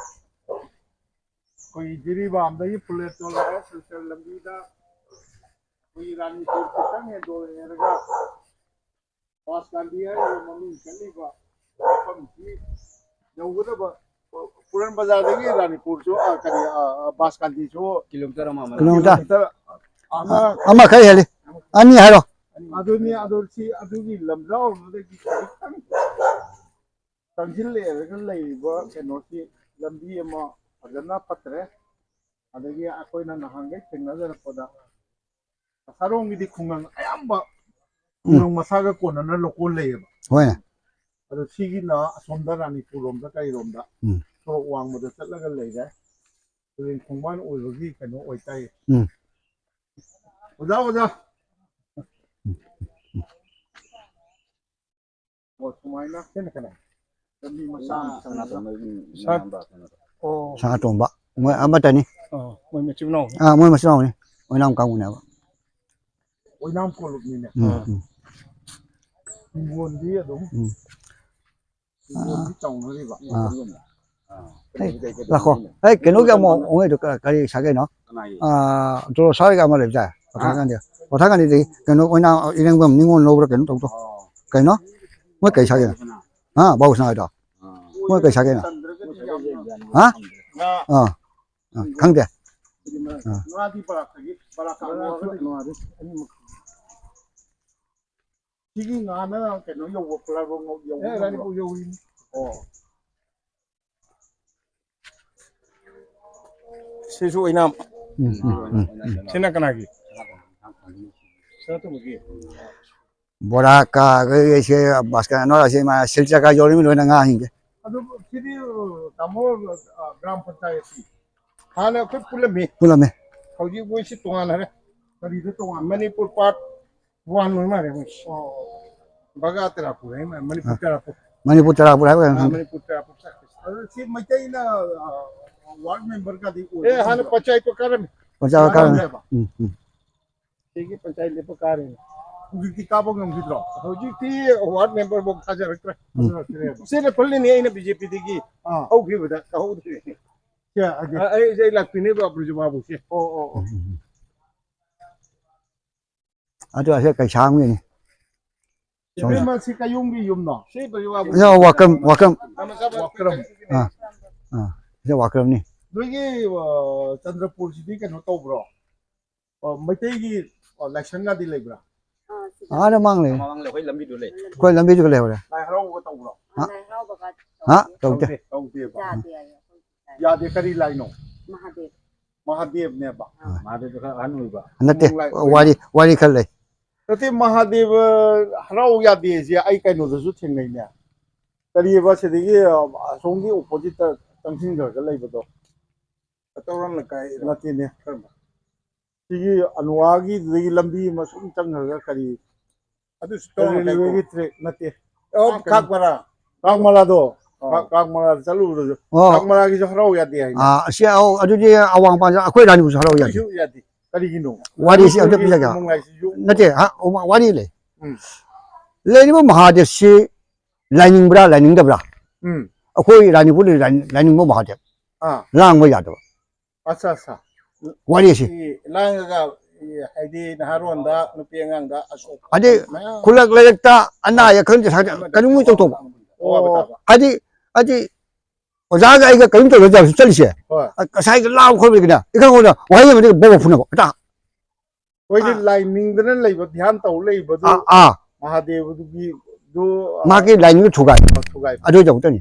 ꯑꯩꯈꯣꯏ ꯖꯤꯔꯤꯕꯥꯝꯗꯒꯤ ꯐꯨꯂꯦꯠꯇꯣ ꯂꯥꯛꯑꯦ, ꯁꯤꯜꯆꯔ ꯂꯝꯕꯤꯗ ꯑꯩꯈꯣꯏꯒꯤ ꯔꯥꯅꯤꯄꯨꯔ ꯈꯤꯇꯪ ꯍꯦꯟꯗꯣꯛꯑꯦ ꯍꯥꯏꯔꯒ ꯕꯥꯁꯀꯥꯟꯗꯤ ꯍꯥꯏꯔꯤꯕ ꯃꯃꯤꯡ ꯆꯠꯂꯤꯕ ꯃꯐꯝꯁꯤ ꯌꯧꯒꯗꯕ, ꯄꯨꯔꯟ ꯕꯖꯥꯔꯗꯒꯤ ꯔꯥꯅꯤꯄꯨꯔꯁꯨ, ꯑ, ꯀꯔꯤ, ꯑ, ꯑ, ꯕꯥꯁꯀꯥꯟꯗꯤꯁꯨ ꯀꯤꯂꯣꯃꯤꯇꯔ ꯑꯃ ꯑꯃ꯫ ꯀꯤꯂꯣꯃꯤꯇꯔ ꯑꯃ꯫ ꯑꯃꯈꯛ ꯍꯦꯜꯂꯤ꯫ ꯑꯅꯤ ꯍꯥꯏꯔꯣ꯫ ꯑꯗꯨꯅꯤ, ꯑꯗꯨ ꯁꯤ ꯑꯗꯨꯒꯤ ꯂꯝꯖꯥꯎ ꯑꯗꯨꯗꯒꯤ ꯈꯤꯇꯪ ꯆꯪꯁꯤꯜꯂꯛꯑꯒ ꯂꯩꯔꯤꯕ ꯀꯩꯅꯣꯁꯤ ꯂꯝꯕꯤ ꯑꯃ ꯐꯖꯅ ꯐꯠꯇ꯭ꯔꯦ꯫ ꯑꯗꯒꯤ ꯑꯩꯈꯣꯏꯅ ꯅꯍꯥꯟꯈꯩ ꯊꯦꯡꯅꯖꯔꯛꯄꯗ ꯑꯁꯥꯔꯣꯝꯒꯤꯗꯤ ꯈꯨꯡꯒꯪ ꯑꯌꯥꯝꯕ ꯎꯝ꯫ ꯈꯨꯡꯒꯪ ꯃꯁꯥꯒ ꯀꯣꯟꯅꯅ ꯂꯧꯀꯣꯟ ꯂꯩꯌꯦꯕ꯫ ꯍꯣꯏ꯫ ꯑꯗꯣ ꯁꯤꯒꯤꯅ ꯑꯁꯣꯝꯗ ꯔꯥꯅꯤꯄꯨꯔ ꯂꯣꯝꯗ ꯀꯩꯔꯣꯝꯗ ꯎꯝ꯫ ꯁꯣꯔꯣꯛ ꯋꯥꯡꯃꯗ ꯆꯠꯂꯒ ꯂꯩꯔꯦ꯫ ꯇꯨꯔꯦꯟ ꯈꯣꯡꯕꯥꯟ ꯑꯣꯏꯕꯒꯤ ꯀꯩꯅꯣ ꯑꯣꯏꯇꯥꯏꯌꯦ꯫ ꯎꯝ꯫ ꯑꯣꯖꯥ, ꯑꯣꯖꯥ꯫ ꯑꯣ, ꯁꯨꯃꯥꯏꯅ ꯁꯤꯅ ꯀꯅꯥ? ꯂꯝꯕꯤ ꯃꯆꯥ ꯑꯃ ꯆꯪꯉꯒ꯫ ꯑꯣ꯫ ꯁꯅꯥꯇꯣꯝꯕ꯫ ꯃꯣꯏ ꯑꯃꯠꯇꯅꯤ꯫ ꯑꯣ, ꯃꯣꯏ ꯃꯆꯤꯟ ꯃꯅꯥꯎꯅꯤ? ꯑꯥ, ꯃꯣꯏ ꯃꯆꯤꯟ ꯃꯅꯥꯎꯅꯤ꯫ ꯑꯣꯏꯅꯥꯝ ꯀꯥꯡꯕꯨꯅꯦꯕ꯫ ꯑꯣꯏꯅꯥꯝ ꯀꯣꯂꯨꯞꯅꯤꯅꯦ꯫ ꯎꯝ, ꯑꯥ꯫ ꯎꯝ꯫ ꯍꯤꯡꯒꯣꯜꯗꯤ ꯑꯗꯨꯝ ꯎꯝ꯫ ꯍꯤꯡꯒꯣꯜꯗꯤ ꯆꯥꯎꯅꯔꯤꯕ꯫ ꯑꯥ꯫ ꯑꯥ꯫ ꯍꯩ, ꯂꯥꯛꯈꯣ꯫ ꯍꯩ, ꯀꯩꯅꯣꯒꯤ ꯑꯃꯨꯛ, ꯑꯃꯨꯛ ꯀ-, ꯀꯔꯤ ꯁꯥꯒꯦꯅꯣ? ꯀꯅꯥꯒꯤ? ꯑꯥ, ꯇꯣꯂꯣꯞ ꯁꯥꯔꯒꯤ ꯑꯃ ꯂꯩꯕꯗꯥꯏ? ꯍꯥ? ꯄꯣꯊꯥꯀꯥꯟꯗ꯫ ꯄꯣꯊꯥꯀꯥꯟꯗꯗꯤ ꯀꯩꯅꯣ ꯑꯣꯏꯅꯥꯝ ꯏꯔꯦꯡꯕꯝ ꯅꯤꯉꯣꯜ ꯂꯧꯕ꯭ꯔꯥ ꯀꯩꯅꯣ ꯇꯧꯗꯣ꯫ ꯑꯣ꯫ ꯀꯩꯅꯣ? ꯃꯣꯏ ꯀꯩ ꯁꯥꯒꯦꯅꯣ? ꯍꯥ? ꯕꯥꯕꯨꯁꯅꯥ ꯍꯥꯏꯗꯣ? ꯑꯥ꯫ ꯃꯣꯏ ꯀꯩ ꯁꯥꯒꯦꯅꯣ? ꯍꯥ? ꯑꯥ꯫ ꯑꯥ, ꯈꯪꯗꯦ꯫ ꯑꯥ꯫ ꯉꯥꯗꯤ ꯕꯔꯥꯛꯇꯒꯤ, ꯕꯔꯥꯛ ꯉꯥꯗꯤ ꯑꯅꯤꯃꯛ꯫ ꯁꯤꯒꯤ ꯉꯥꯅ ꯀꯩꯅꯣ ꯌꯧꯕ, ꯄꯣꯂꯥꯔꯕꯣ ꯌꯧꯕ ꯑꯦ, ꯉꯝꯕ꯭ꯔꯣ? ꯔꯥꯅꯤꯄꯨꯔ ꯌꯧꯏꯅꯤ꯫ ꯑꯣ꯫ ꯁꯤꯁꯨ ꯑꯣꯏꯅꯥꯝ꯫ ꯎꯝ, ꯎꯝ, ꯎꯝ, ꯎꯝ꯫ ꯁꯤꯅ ꯀꯅꯥꯒꯤ? ꯁꯅꯥꯇꯣꯝꯕꯒꯤ꯫ ꯕꯣꯔꯥ ꯀꯥ, ꯑꯩꯈꯣꯏꯒꯤ ꯁꯦ ꯕꯥꯁꯀꯦꯠ ꯑꯅꯧꯕ ꯑꯁꯤ ꯃꯥ ꯁꯤꯜ ꯆꯀꯥ ꯌꯧꯔꯤꯃꯤ ꯂꯣꯏꯅ ꯉꯥꯁꯤꯡꯁꯦ꯫ ꯑꯗꯨ ꯁꯤꯗꯤ, ꯇꯥꯃꯣ, ꯑ, ꯒ꯭ꯔꯥꯝ ꯄꯟꯆꯥꯌꯠꯀꯤ ꯍꯥꯟꯅ ꯑꯩꯈꯣꯏ ꯄꯨꯜꯂꯝꯃꯤ꯫ ꯄꯨꯜꯂꯝꯃꯤ꯫ ꯍꯧꯖꯤꯛ ꯃꯣꯏꯁꯤ ꯇꯣꯉꯥꯟꯅꯔꯦ꯫ ꯀꯔꯤꯗ ꯇꯣꯉꯥꯟ? ꯃꯅꯤꯄꯨꯔ ꯄꯥꯔꯠ ꯋꯥꯟ ꯑꯣꯏ ꯃꯥꯜꯂꯦ ꯃꯣꯏꯁꯤ꯫ ꯑꯣ꯫ ꯕꯒꯥ ꯇꯔꯥꯄꯨꯔ ꯍꯥꯏ ꯃꯥꯜꯂꯦ, ꯃꯅꯤꯄꯨꯔ ꯑ꯫ ꯇꯔꯥꯄꯨꯔ꯫ ꯃꯅꯤꯄꯨꯔ ꯇꯔꯥꯄꯨꯔ ꯍꯥꯏꯕ ꯀꯩꯅꯣ ꯑꯥ, ꯈꯪꯗꯦ꯫ ꯃꯅꯤꯄꯨꯔ ꯇꯔꯥꯄꯨꯔ ꯆꯠꯈ꯭ꯔꯦ꯫ ꯑꯗꯨ ꯁꯤ ꯃꯩꯇꯩꯅ, ꯑ, ꯋꯥꯔꯗ ꯃꯦꯝꯕꯔꯒꯗꯤ ꯑꯣꯏꯕ ꯑꯦ, ꯍꯥꯟꯅ ꯉꯝꯕ꯭ꯔꯣ? ꯄꯟꯆꯥꯌꯠꯄꯨ ꯀꯥꯔꯝꯃꯤ꯫ ꯄꯟꯆꯥꯌꯠ ꯀꯥꯔꯝꯃꯤ꯫ ꯀꯥꯔꯝꯃꯦꯕ꯫ ꯎꯝ, ꯎꯝ꯫ ꯁꯤꯒꯤ ꯄꯟꯆꯥꯌꯠ ꯂꯦꯞꯄ ꯀꯥꯔꯤꯅꯤ꯫ ꯍꯧꯖꯤꯛꯇꯤ ꯀꯥꯕ ꯉꯝꯈꯤꯗ꯭ꯔꯣ? ꯍꯧꯖꯤꯛꯇꯤ ꯋꯥꯔꯗ ꯃꯦꯝꯕꯔ ꯐꯥꯎ ꯊꯥꯖꯔꯛꯇ꯭ꯔꯦ꯫ ꯎꯝ꯫ ꯊꯥꯖꯔꯛꯇ꯭ꯔꯦꯕ꯫ ꯁꯤꯅ ꯐꯨꯜꯂꯤꯅꯤ ꯑꯩꯅ ꯕꯤ ꯖꯦ ꯄꯤꯗꯒꯤ ꯑꯥ꯫ ꯍꯧꯈꯤꯕꯗ ꯀꯥꯍꯧꯗ꯭ꯔꯦ꯫ ꯁꯦ, ꯑꯗꯨ ꯑ, ꯑꯩ, ꯑꯩ ꯂꯥꯛꯄꯤꯅꯦꯕ ꯕ꯭ꯔꯤꯖꯕꯥꯕꯨꯁꯦ꯫ ꯑꯣ, ꯑꯣ, ꯑꯣ꯫ ꯎꯝ, ꯎꯝ, ꯎꯝ꯫ ꯑꯗꯨ ꯑꯁꯤ ꯀꯩꯁꯥꯝꯒꯤꯅꯤ꯫ ꯏꯕꯦꯝꯃ, ꯁꯤ ꯀꯌꯨꯝꯒꯤ ꯌꯨꯝꯅꯣ? ꯁꯤ ꯕ꯭ꯔꯤꯖꯕꯥꯕꯨ꯫ ꯌꯥ, ꯋꯥꯀ꯭ꯔꯝ, ꯋꯥꯀ꯭ꯔꯝ꯫ ꯋꯥꯀ꯭ꯔꯝ꯫ ꯑꯥ, ꯑꯥ, ꯁꯤ ꯋꯥꯀ꯭ꯔꯝꯅꯤ꯫ ꯅꯣꯏꯒꯤ, ꯑ, ꯆꯟꯗ꯭ꯔꯄꯨꯔꯁꯤꯗꯤ ꯀꯩꯅꯣ ꯇꯧꯕ꯭ꯔꯣ? ꯑ, ꯃꯩꯇꯩꯒꯤ, ꯑ, ꯂꯥꯏꯁꯪꯒꯗꯤ ꯂꯩꯕ꯭ꯔꯥ? ꯑꯥ, ꯃꯃꯥꯡ ꯂꯩ꯫ ꯃꯃꯥꯡꯗ ꯑꯩꯈꯣꯏ ꯂꯝꯕꯤꯗꯨ ꯂꯩ꯫ ꯑꯩꯈꯣꯏ ꯂꯝꯕꯤꯗꯨ ꯂꯩꯍꯧꯔꯦ꯫ ꯂꯥꯏ ꯍꯔꯥꯎꯕꯒ ꯇꯧꯕ꯭ꯔꯣ? ꯍꯥ? ꯂꯥꯏ ꯍꯔꯥꯎꯕꯒ ꯍꯥ? ꯇꯧꯗꯦ꯫ ꯇꯧꯗꯦ꯫ ꯇꯧꯗꯦꯕ꯫ ꯌꯥꯗꯦ ꯍꯥꯏꯌꯦ ꯑꯩꯈꯣꯏ꯫ ꯌꯥꯗꯦ, ꯀꯔꯤ ꯂꯥꯏꯅꯣ? ꯃꯍꯥꯗꯦꯕ꯫ ꯃꯍꯥꯗꯦꯕꯅꯦꯕ꯫ ꯑꯥ꯫ ꯃꯍꯥꯗꯦꯕꯗꯣ ꯈꯔ ꯑꯍꯟ ꯑꯣꯏꯕ꯫ ꯅꯠꯇꯦ, ꯀꯣꯅꯨꯡ ꯂꯥꯏ ꯑꯣꯏꯕ꯫ ꯋꯥꯔꯤ, ꯋꯥꯔꯤ ꯈꯔ ꯂꯩ꯫ ꯅꯠꯇꯦ, ꯃꯍꯥꯗꯦꯕ ꯍꯔꯥꯎ ꯌꯥꯗꯦꯁꯦ ꯑꯩ ꯀꯩꯅꯣꯗꯁꯨ ꯊꯦꯡꯅꯩꯅꯦ꯫ ꯀꯔꯤꯑꯕ ꯁꯤꯗꯒꯤ, ꯑ, ꯑꯁꯣꯝꯒꯤ opposite ꯇ ꯆꯪꯁꯤꯟꯈ꯭ꯔꯒ ꯂꯩꯕꯗꯣ? ꯀꯇꯧꯔꯣꯝ ꯂꯩꯀꯥꯏ? ꯅꯠꯇꯦꯅꯦ꯫ ꯀꯔꯝꯕ? ꯁꯤꯒꯤ ꯑꯅꯨꯋꯥꯒꯤꯗꯨꯗꯒꯤ ꯂꯝꯕꯤ ꯑꯃ ꯁꯨꯝ ꯆꯪꯈ꯭ꯔꯒ ꯀꯔꯤ? ꯑꯗꯨꯁꯨ ꯇꯧꯔꯣꯝ ꯂꯩꯀꯥꯏ railway ꯒꯤ ꯀꯣ? Track ꯅꯠꯇꯦ꯫ ꯑꯣ, ꯑꯥ, ꯀꯩꯅꯣ? ꯀꯥꯛ ꯕꯔꯥ꯫ ꯀꯥꯛ ꯃꯔꯥꯗꯣ꯫ ꯑꯣ꯫ ꯀꯥꯛ, ꯀꯥꯛ ꯃꯔꯥꯗ ꯆꯠꯂꯨꯕꯗꯁꯨ꯫ ꯑꯣ꯫ ꯀꯥꯛ ꯃꯔꯥꯒꯤꯁꯨ ꯍꯔꯥꯎ ꯌꯥꯗꯦ ꯍꯥꯏꯅꯦ꯫ ꯑꯥ, ꯑꯁꯤ, ꯑꯧ, ꯑꯗꯨꯗꯤ ꯑꯋꯥꯡ ꯃꯄꯥꯟꯗ ꯑꯩꯈꯣꯏ ꯔꯥꯅꯤꯄꯨꯔꯁꯨ ꯍꯔꯥꯎ ꯌꯥꯗꯦ꯫ ꯑꯩꯁꯨ ꯌꯥꯗꯦ꯫ ꯀꯔꯤꯒꯤꯅꯣ? ꯋꯥꯔꯤꯁꯤ ꯑꯝꯇ ꯃꯅꯤꯄꯨꯔꯒꯤ ꯄꯤꯖꯒꯦ꯫ ꯀꯣꯅꯨꯡ ꯍꯥꯏꯁꯤꯁꯨ꯫ ꯅꯠꯇꯦ, ꯍꯥ, ꯋꯥꯔꯤ ꯂꯩ꯫ ꯎꯝ꯫ ꯂꯩꯔꯤꯕ ꯃꯍꯥꯗꯦꯕꯁꯤ ꯂꯥꯏꯅꯤꯡꯕ꯭ꯔꯥ, ꯂꯥꯏꯅꯤꯡꯗꯕ꯭ꯔꯥ? ꯎꯝ꯫ ꯑꯩꯈꯣꯏ ꯔꯥꯅꯤꯄꯨꯔꯗ ꯂꯥꯏꯅꯤꯡ-, ꯂꯥꯏꯅꯤꯡꯕ ꯃꯍꯥꯗꯦꯕ꯫ ꯑꯥ꯫ ꯂꯥꯡꯕ ꯌꯥꯗꯕ꯫ ꯑꯠꯆꯥ, ꯑꯠꯆꯥ꯫ ꯋꯥꯔꯤꯁꯤ꯫ ꯁꯤ ꯂꯥꯡꯉꯒ, ꯍꯥꯏꯗꯤ ꯅꯍꯥꯔꯣꯟꯗ, ꯅꯨꯄꯤ ꯑꯉꯥꯡꯗ ꯑꯁꯣꯛ ꯍꯥꯏꯗꯤ ꯃꯌꯥꯝ ꯈꯨꯜꯂꯛ ꯂꯩꯔꯛꯇ ꯑꯅꯥ ꯑꯌꯦꯛ ꯈꯪꯗꯦ, ꯁꯥꯗꯦ, ꯑꯃꯗ ꯀꯔꯤꯒꯨꯝꯕ ꯇꯧꯊꯣꯛꯄ꯫ ꯑꯋꯥꯕ ꯇꯥꯕ꯫ ꯍꯥꯏꯗꯤ, ꯍꯥꯏꯗꯤ ꯑꯣꯖꯥꯒ ꯑꯩꯒ ꯀꯔꯤꯝ ꯇꯧꯗ ꯆꯠꯂꯤꯁꯦ꯫ ꯍꯣꯏ꯫ ꯑ, ꯉꯁꯥꯏꯒꯤ ꯂꯥꯡꯕ ꯈꯣꯠꯄꯒꯤꯅꯦ, ꯏꯈꯪ ꯈꯪꯍꯧꯗ ꯋꯥꯍꯩ ꯑꯃꯗꯤ ꯕꯣꯕ ꯐꯨꯅꯕ꯫ ꯍꯦꯛꯇ꯫ ꯑꯩꯈꯣꯏꯒꯤ ꯑꯥ꯫ ꯂꯥꯏ ꯅꯤꯡꯗꯅ ꯂꯩꯕ, ꯙ꯭ꯌꯥꯟ ꯇꯧ ꯂꯩꯕꯗꯨ ꯑꯥ, ꯑꯥ꯫ ꯃꯍꯥꯗꯦꯕꯗꯨꯒꯤ ꯗꯨ, ꯑ, ꯃꯥꯒꯤ ꯂꯥꯏꯅꯤꯡꯗꯨ ꯊꯨꯒꯥꯏ꯫ ꯑ, ꯊꯨꯒꯥꯏꯕ꯫ ꯑꯗꯨ ꯇꯧꯗꯣꯏꯅꯤ꯫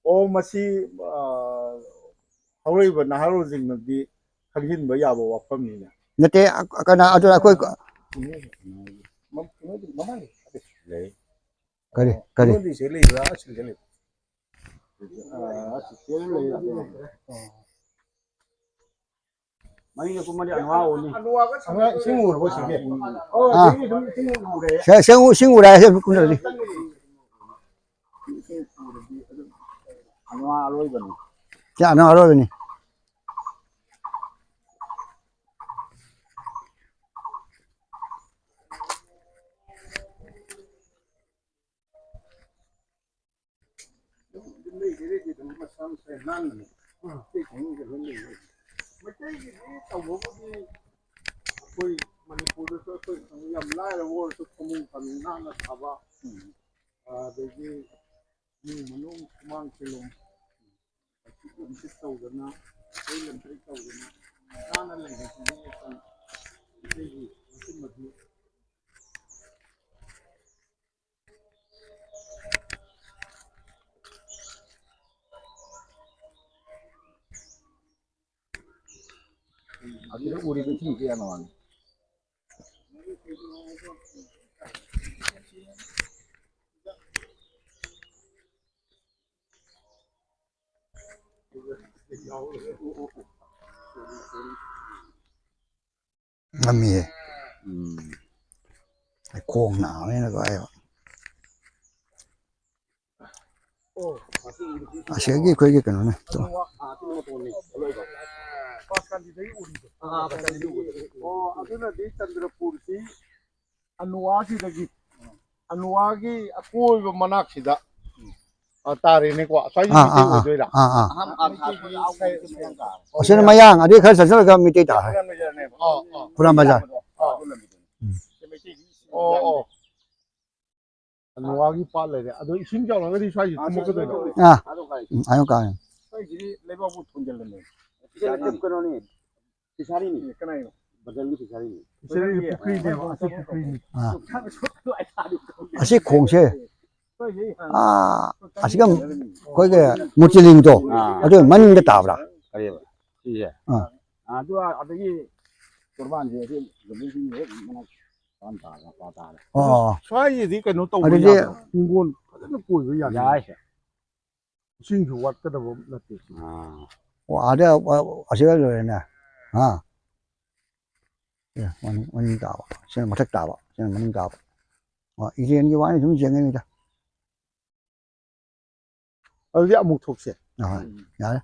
ꯑꯣ, ꯃꯁꯤ, ꯑ, ꯍꯧꯔꯛꯏꯕ ꯅꯍꯥꯔꯣꯜꯁꯤꯡꯅꯗꯤ ꯈꯪꯖꯤꯟꯕ ꯌꯥꯕ ꯋꯥꯐꯝꯅꯤꯅꯦ꯫ ꯅꯠꯇꯦ, ꯑ, ꯀꯅꯥ, ꯑꯗꯨ ꯑꯩꯈꯣꯏ ꯃ-, ꯀꯩꯅꯣꯗꯤ ꯃꯃꯥꯡꯒꯤ ꯂꯩ꯫ ꯀꯔꯤ, ꯑꯣ, ꯀꯔꯤ? ꯀꯩꯅꯣꯗꯤ ꯁꯤ ꯂꯩꯕ꯭ꯔꯥ? ꯑꯁꯤꯗ ꯂꯩꯕ꯭ꯔꯥ? ꯑ, ꯑꯁꯤꯗ ꯂꯩꯕ꯭ꯔꯥ? ꯑꯣ꯫ ꯃꯅꯤꯡꯗ ꯀꯨꯝꯃꯗꯤ ꯑꯅꯨꯋꯥ ꯎꯅꯤ꯫ ꯑꯅꯨꯋꯥꯒ ꯁꯪꯒ ꯏꯁꯤꯡ ꯎꯔꯕꯣ ꯁꯤꯒꯤ? ꯑꯣ, ꯑꯥ꯫ ꯁꯤꯒꯤ ꯑꯗꯨꯝ ꯏꯁꯤꯡ ꯎꯔꯦ꯫ ꯁꯦ-, ꯁꯦ-, ꯏꯁꯤꯡ ꯎꯔꯦ ꯍꯥꯏꯁꯦ ꯑꯗꯨꯝ ꯀꯨꯝꯅꯔꯗꯤ꯫ ꯏꯁꯤꯡ ꯎꯔꯗꯤ ꯑꯗꯨꯝ ꯑꯅꯨꯋꯥ ꯑꯔꯣꯏꯕꯅꯤ꯫ ꯁꯤ ꯑꯅꯨꯋꯥ ꯑꯔꯣꯏꯕꯅꯤ꯫ ꯑꯗꯨꯝ ꯂꯩꯒꯦꯗꯤ ꯑꯗꯨꯝ ꯃꯁꯥ ꯃꯁꯥ ꯅꯥꯟꯕꯅꯦ꯫ ꯑꯇꯩ ꯈꯪꯗꯦ, ꯂꯣꯏ ꯂꯩ꯫ ꯃꯩꯇꯩꯒꯤꯗꯤ ꯇꯧꯕꯕꯨꯗꯤ ꯑꯩꯈꯣꯏ ꯃꯅꯤꯄꯨꯔꯗꯁꯨ ꯑꯩꯈꯣꯏ ꯌꯥꯝ ꯂꯥꯏꯔꯕ ꯑꯣꯏꯔꯁꯨ ꯐꯃꯨꯡ ꯐꯥꯅꯨꯡ ꯅꯥꯟꯅ ꯊꯥꯕ, ꯑꯗꯒꯤ ꯏꯃꯨꯡ ꯃꯅꯨꯡ ꯁꯨꯃꯥꯡ ꯁꯦꯂꯣꯡ ꯅꯨꯡꯁꯤꯠ ꯇꯧꯗꯅ, ꯑꯇꯩ ꯂꯝꯇꯩ ꯇꯧꯗꯅ ꯅꯥꯟꯅ ꯂꯩꯕꯁꯤꯅꯤ ꯑꯩꯈꯣꯏ ꯃꯩꯇꯩꯒꯤ ꯃꯆꯤꯟ ꯃꯊꯤ꯫ ꯑꯗꯨꯗ ꯎꯔꯤꯕ ꯏꯁꯤꯡꯁꯦ ꯌꯥꯝ ꯅꯨꯡꯉꯥꯏ꯫ ꯉꯝꯃꯤꯍꯦ꯫ ꯎꯝ꯫ ꯑꯩ ꯈꯣꯡ ꯅꯥꯕꯅꯤꯅꯀꯣ ꯑꯩ꯫ ꯑꯁꯤꯒꯤ ꯑꯩꯈꯣꯏꯒꯤ ꯀꯩꯅꯣꯅꯦ꯫ ꯑꯣ, ꯑꯗꯨꯅꯗꯤ ꯆꯟꯗ꯭ꯔꯄꯨꯔꯁꯤ ꯑꯅꯨꯋꯥꯁꯤꯗꯒꯤ, ꯑꯅꯨꯋꯥꯒꯤ ꯑꯀꯣꯏꯕ ꯃꯅꯥꯛꯁꯤꯗ, ꯑ, ꯇꯥꯔꯦꯅꯦꯀꯣ꯫ ꯑꯁ꯭ꯋꯥꯏꯒꯤ ꯑꯥ, ꯃꯤꯇꯩ ꯑꯥ, ꯑꯥ꯫ ꯑꯣꯏꯗꯣꯏꯔꯥ? ꯑꯥ, ꯑꯥ꯫ ꯑꯁꯤꯅ ꯃꯌꯥꯡ, ꯑꯗꯩ ꯈꯔ ꯆꯠꯁꯤꯜꯂꯒ ꯃꯤꯇꯩ ꯇꯥꯔꯦ꯫ ꯐꯨꯔꯥꯟ ꯕꯖꯥꯔꯅꯦꯕ꯫ ꯑꯣ, ꯑꯣ꯫ ꯐꯨꯔꯥꯟ ꯕꯖꯥꯔ꯫ ꯑꯣ, ꯑꯣ꯫ ꯎꯝ꯫ ꯑꯣ, ꯑꯣ꯫ ꯑꯅꯨꯋꯥꯒꯤ ꯄꯥꯠ ꯂꯩꯔꯦ꯫ ꯑꯗꯣ ꯏꯁꯤꯡ ꯆꯥꯎꯔꯒꯗꯤ ꯁ꯭ꯋꯥꯏꯁꯤ ꯊꯨꯝꯃꯛꯀꯗꯣꯏꯔꯣ? ꯑꯥ꯫ ꯎꯝ, ꯑꯌꯨꯛ ꯀꯥꯔꯦ꯫ ꯁ꯭ꯋꯥꯏꯁꯤꯗꯤ ꯂꯩꯕꯥꯛꯄꯨ ꯊꯣꯟꯖꯤꯜꯂꯝꯃꯦ꯫ ꯀꯩꯅꯣꯅꯤ, ꯐꯤꯁꯥꯔꯤꯅꯤ꯫ ꯀꯅꯥꯏꯅꯣ? ꯕꯗꯜꯒꯤ ꯐꯤꯁꯥꯔꯤꯅꯤ꯫ ꯐꯤꯁꯥꯔꯤꯅꯤ, ꯄꯨꯈ꯭ꯔꯤꯅꯦꯕ, ꯑꯁꯤ ꯄꯨꯈ꯭ꯔꯤꯅꯤ꯫ ꯑꯥ꯫ ꯑꯁꯤ ꯈꯣꯡꯁꯦ, ꯑꯥ, ꯑꯁꯤꯒ ꯑꯩꯈꯣꯏꯒꯤ ꯃꯨꯔꯇꯤ ꯂꯤꯡꯗꯣ, ꯑꯥ꯫ ꯑꯗꯨ ꯃꯅꯤꯡꯗ ꯇꯥꯕ꯭ꯔꯥ? ꯀꯔꯤꯕ? ꯁꯤꯁꯦ? ꯑꯥ꯫ ꯑꯗꯨ ꯑꯗꯒꯤ ꯇꯣꯔꯕꯥꯟꯁꯦ ꯑꯁꯤ ꯒꯝꯚꯤꯔ ꯁꯤꯡ ꯍꯦꯛ ꯃꯅꯥꯛ ꯇꯥꯔꯦ, ꯃꯄꯥ ꯇꯥꯔꯦ꯫ ꯑꯣ꯫ ꯁ꯭ꯋꯥꯏꯁꯤꯗꯤ ꯀꯩꯅꯣ ꯇꯧꯕ ꯑꯗꯨꯗꯤ ꯌꯥꯕ꯭ꯔꯣ? ꯍꯤꯡꯒꯣꯜ ꯐꯖꯅ ꯀꯣꯏꯕ ꯌꯥꯅꯤ꯫ ꯌꯥꯏ꯫ ꯏꯁꯤꯡꯁꯨ ꯋꯥꯠꯀꯗꯕ ꯅꯠꯇꯦ ꯁꯤ꯫ ꯑꯥ꯫ ꯑꯣ, ꯑꯥꯗ, ꯑ, ꯑꯁꯤꯗ ꯂꯣꯏꯔꯦꯅꯦ꯫ ꯑꯥ꯫ ꯑꯦ, ꯃꯅꯤꯡ, ꯃꯅꯤꯡ ꯇꯥꯕ꯫ ꯁꯤꯅ ꯃꯊꯛ ꯇꯥꯕ꯫ ꯁꯤꯅ ꯃꯅꯤꯡ ꯇꯥꯕ꯫ ꯑꯣ, ꯏꯔꯦꯟꯒꯤ ꯋꯥꯅꯤ ꯁꯨꯝ ꯌꯦꯡꯉꯤꯅꯤꯗ꯫ ꯑꯗꯨꯗꯤ ꯑꯃꯨꯛ ꯊꯣꯛꯁꯦ꯫ ꯑꯍꯣꯏ, ꯌꯥꯔꯦ꯫